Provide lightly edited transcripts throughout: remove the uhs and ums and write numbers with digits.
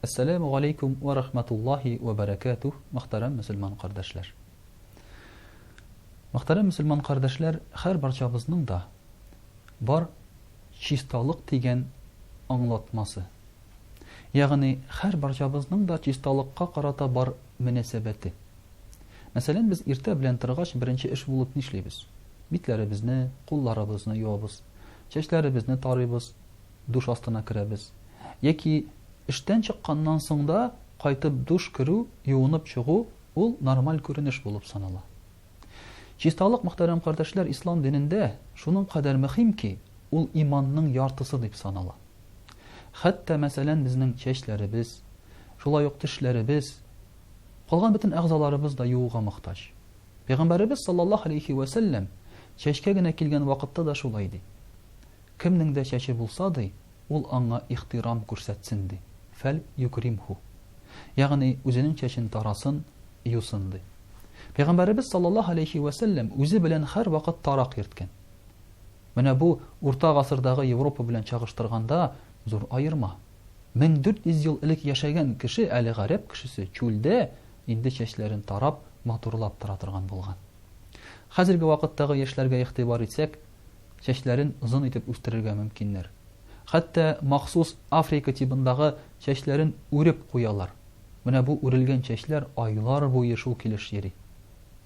Әссәләмү галәйкүм вә рахматуллаһи вә бәрәкәтүһ, мөхтәрәм мөселман кардәшләр! Мөхтәрәм мөселман кардәшләр, һәр барчабызның да бар чисталык дигән аңлатмасы. Ягъни һәр барчабызның да чисталыкка карата бар мөнәсәбәте. Мәсәлән, без иртә белән торгач беренче эш булып нишлибез? Битләребезне, кулларыбызны юабыз, чәчләребезне тарыйбыз, душ астына керәбез. Яки эштән чыкканнан соң да кайтып душ керү, юынып чыгу, ул нормаль күренеш булып санала. Чисталык, мөхтәрәм кардәшләр, ислам динендә шуның кадәр мөһим ки, ул иманның яртысы дип санала. Хәтта, мәсәлән, безнең чәчләребез, шулай ук тешләребез, калган бөтен әгъзаларыбыз да юуга мохтаҗ. Пәйгамбәребез саллаллаһу алейһи вә сәлләм чәчкә генә килгән вакытта да шулай ди. Кемнең дә чәче булса, ди, ул аңа ихтирам күрсәтсен, ди, фәл юкримһу. Ягъни үзенең чәчен тарасын, юсын, ди. Пәйгамбәребез саллаллаһу алейһи вә сәлләм үзе белән һәрвакыт тарак йөрткән. Менә бу урта гасырдагы Европа белән чагыштырганда зур аерма. 1400 ел элек яшәгән кеше, әле гарәп кешесе, чүлдә инде чәчләрен тарап, матурлап тора торган булган. Хәзерге вакыттагы яшьләргә игътибар итсәк, чәчләрен озын итеп үстерергә мөмкиннәр. Хәтта махсус Африка тибындагы чәчләрен үреп куялар. Менә бу үрелгән чәчләр айлар буе шул килеш йөри.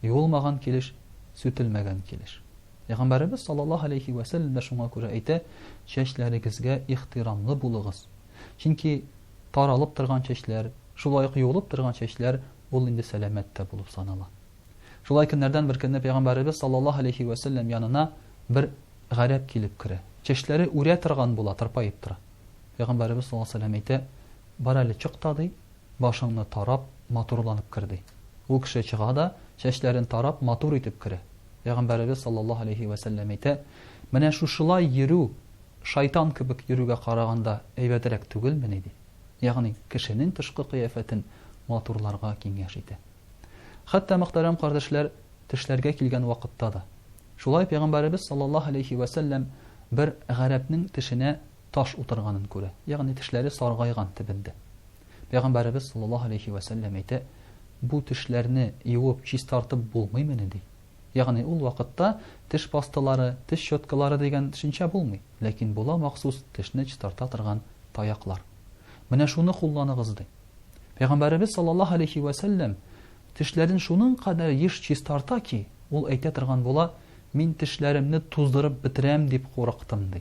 Юылмаган килеш, сүтелмәгән килеш. Пәйгамбәребез саллаллаһу алейһи вә сәлләм дә шуңа күрә әйтә, Чәчләрегезгә ихтирамлы булыгыз. Чөнки таралып торган чәчләр, шулай ук юылып торган чәчләр ул инде сәламәт тә булып санала. Шулай көннәрдән бер көнне пәйгамбәребез саллаллаһу алейһи вә сәлләм янына бер гарәп килеп керә. Чәчләре үрә торган була, тырпаеп тора. Пәйгамбәребез саллаллаһу алейһи вә сәлләм әйтә, Бар әле чык та, ди, башыңны тарап, матурланып кер, ди. Ул кеше чыга да, чәчләрен тарап, матур итеп керә. Пәйгамбәребез саллаллаһу алейһи вә сәлләм әйтә, Менә шушылай йөрү шайтан кебек йөрүгә караганда әйбәтрәк түгелмени, ди. Ягъни кешенең тышкы кыяфәтен матурларга киңәш итә. Хәтта, мөхтәрәм кардәшләр, тешләргә килгән вакытта да. Шулай пәйгамбәребез саллаллаһу алейһи вә сәлләм бер гарәпнең тешенә таш утырганын күрә, ягъни тешләре саргайган төбендә. Пәйгамбәребез саллаллаһу алейһи вә сәлләм әйтә, Бу тешләрне юып, чистартып булмыймыни, ди. Ягъни ул вакытта теш пасталары, теш щеткалары дигән төшенчә булмый, ләкин була махсус тешне чистарта торган таяклар. Менә шуны кулланыгыз, ди. Пәйгамбәребез саллаллаһу алейһи вә сәлләм тешләрен шуның кадәр еш чистарта ки, ул әйтә торган була, Мин тешләремне туздырып бетерәм дип курыктым, ди.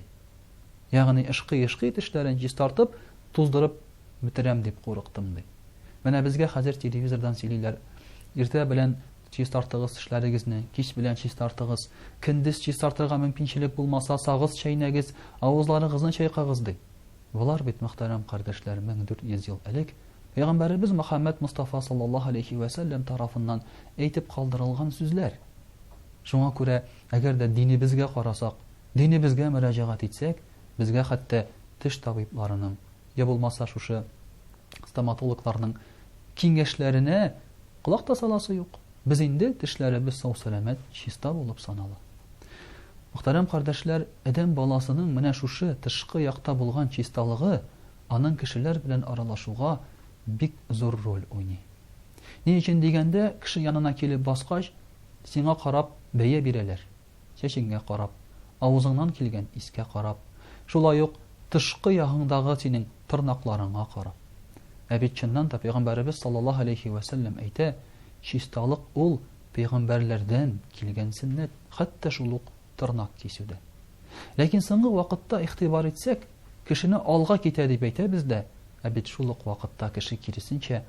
Ягъни ышкый-ышкый тешләрен чистартып, туздырып бетерәм дип курыктым, ди. Менә безгә хәзер телевизордан сөйлиләр, иртә белән чистартыгыз тешләрегезне, кич белән чистартыгыз, көндез чистартырга мөмкинчелек булмаса, сагыз чәйнәгез, авызларыгызны чайкагыз, ди. Болар бит, мөхтәрәм кардәшләр, 1400 ел элек Пәйгамбәребез Мөхәммәд Мостафа саллаллаһу алейһи вә сәлләм тарафыннан әйтеп калдырылган сүзләр. Шуңа күрә, әгәр дә динебезгә карасак, динебезгә мөрәҗәгать итсәк, безгә хәтта теш табибларының, я булмаса шушы стоматологларның киңәшләренә колак та саласы юк. Без инде тешләребез сау-сәламәт, чиста булып санала. Мөхтәрәм кардәшләр, адәм баласының менә шушы тышкы якта булган чисталыгы аның кешеләр белән аралашуга бик зур роль уйный. Ни өчен дигәндә, кеше янына килеп баскач, сиңа карап бәя бирәләр, чәчеңгә карап, авызыңнан килгән искә карап, шулай ук тышкы ягыңдагы синең тырнакларыңа карап. Ә бит чыннан да Пәйгамбәребез саллаллаһу алейһи вә сәлләм әйтә, чисталык ул пәйгамбәрләрдән килгән сөннәт. Хәтта шул ук тырнак кисү дә. Ләкин соңгы вакытта игътибар итсәк, кешене алга китә дип әйтәбез дә, ә бит шул ук вакытта кеше киресенчә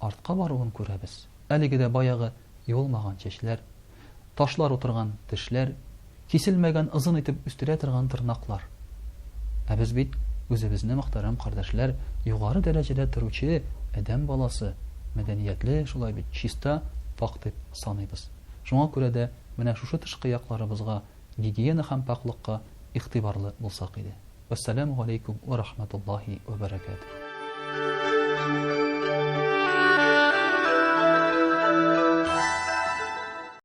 артка баруын күрәбез. Әлеге дә баягы юылмаган чәчләр, ташлар утырган тешләр, киселмәгән озын итеп үстерә торган тырнаклар. Ә без бит үзебезне, мөхтәрәм кардәшләр, югары дәрәҗәдә торучы адәм баласы, мәдәниятле, шулай бит, чиста, пакь дип саныйбыз. Шуңа күрә дә менә шушы тышкы якларыбызга, гигиена һәм пакьлыкка игътибарлы булсак иде. Вәссәламү галәйкүм вә рахмәтуллаһи вә бәрәкәтүһ.